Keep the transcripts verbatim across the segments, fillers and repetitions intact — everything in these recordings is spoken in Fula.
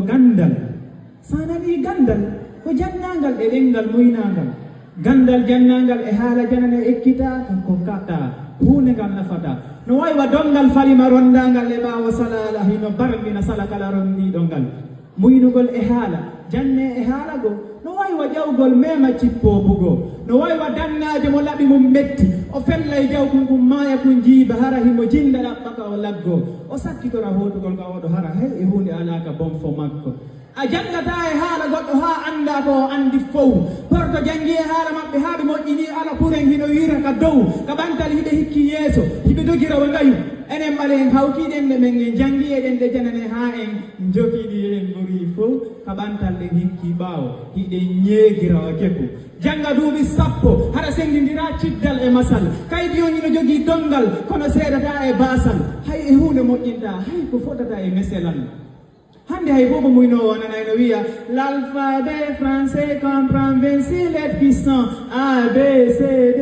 Ganndal. So a nanii ganndal, ko jannangal e ɗemngal muynangal. Ganndal jannangal e haala janane ekkitaa ko kaɗɗaa, huunde ngal nafataa. No wayi wa donngal falima ronndangal e ɓaawo salaala, hino barmina sala kala ronndiiɗo ngal. Muynugol e haala, janne e haala goo, no wayi wa ƴawgol mema cippoo bugoo. No wayi wa dannaajo mo laɓi mum metti, o fella e jawkun kun maaya kun jiiba, hara himo jinnda ɗaɓɓa ka o laggoo. O sakkitora hootugol ka oɗo hara hay e huunde alaa ka bonfo makko. A janngataa e haala goɗɗo haa anndaa ko o anndi fow. Porto janngi e haala maɓɓe haa ɓe moƴƴini ala kuren hino wiira ka dow, ka ɓantal hiɓe hikki yeeso, hiɓe dogira wa ngayu. Enen ɓale en hawtii ɗenɗe men, en janngi e ɗenɗe janane haa en njofiɗi en ɓuri fow, ka ɓantal ɗen hikki ɓaawo, hiɗen ñeegira wa keku. Jannga duuɓi sappo, hara senndindiraa ciddal e masal. Kaydi on hino jogii donngal, kono seedataa e baasal. Hay e huunde moƴƴintaa, hay ko fotata e meselal. Hannde hay boobo muynoowo a nanay no wiya, "L'alphabet français comprend vingt-six lettres qui sont A, B, C, D."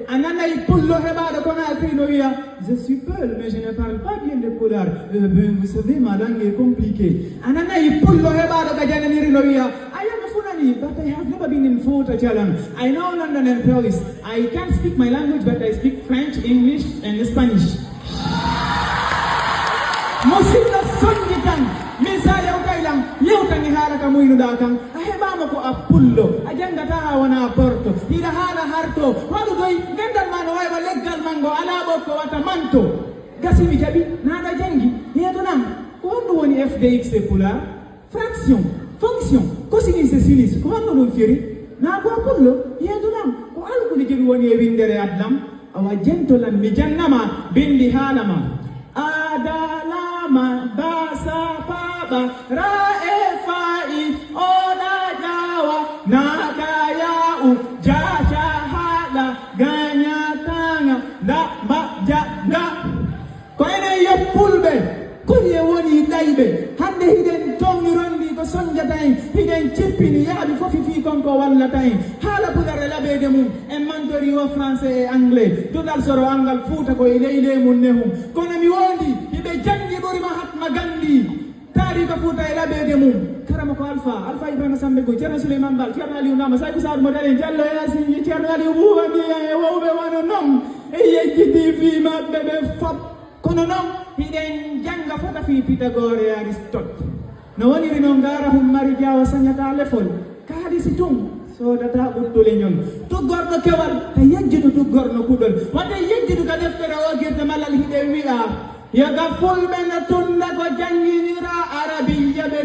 A nanay pullo heɓaaɗo Conakry no wiya, "Je suis Peul, mais je ne parle pas bien le pulaar. Eh bien, vous savez, ma langue est compliquée." A nanay pullo heɓaaɗo ka jananiri no wiya, "I am a Fulani, but I have never been in Fouta Djallon. I know London and Paris. I can't speak my language, but I speak French, English, and Spanish." Musidɗo, sonnji tan, min sa yewtay lan, yewtan e haala ka muynuɗaa kan. A heɓaama ko a pullo, a janngataa a wonaa porto, hiɗa haala harto, waɗu doy, ganndal ma no wayi wa leggal manngo, alaa ɓokko wata manto. Gasi mi jaɓi, naaɗa janngi, heedo lan, ko honɗum woni F D X e pulaar? Fraction, fonction, cosinus e sinus, ko honno ɗum firi? Naa ko a pullo, yeedu lan, ko alkuli jelu woni e winndere adlam. Awa jento lan, mi jannama, binndi haalama. Adalama, basa, paɓa, ra e fa'i, oɗa ƴawa, naɗa ya'u, jaca haɗa, gaña taŋa, ndaɓa jaɗa. Ko enen yo pulɓe, kuri e woni ɗayɓe. Hannde hiɗen towni ronndi ko sonjata en, hiɗen cippini yaaɓi fofi fii kon ko wallata en. Haala pulare laɓeede mum, en mantori o français e anglais. Duɗal soro angal fuuta ko e ley ley mum nehum. Kono mi wondi, hiɓe janngi ɓuri Mahatma Gandhi. Taariika Fuuta e laɓeede mum. Karama ko Alfa, Alfa Ibrahima Sambe Go, Ceerno Suleyman Baal, Ceerno Aliou Ndama, Sayku Saar Modalen, Jallo Yaasin, Ceerno Aliou Buuba Ndiaye e wowɓe wano non. E yejjiti fii maɓɓe ɓe fop. Kono non, hiɗen jannga fota fii Pitagore e Aristote. No woniri non, ngaara hum mari jaawa sañata lefol. Kaalisi tun, soodata ɓuttu leñol. Tuggorɗo kewal, ka yejjitu tuggorno kuɗol. Wata yejjitu ka deftere o girde malal hiɗen wi'a. Yoga fulɓe no tunda ko jannginira Arabiya ɓe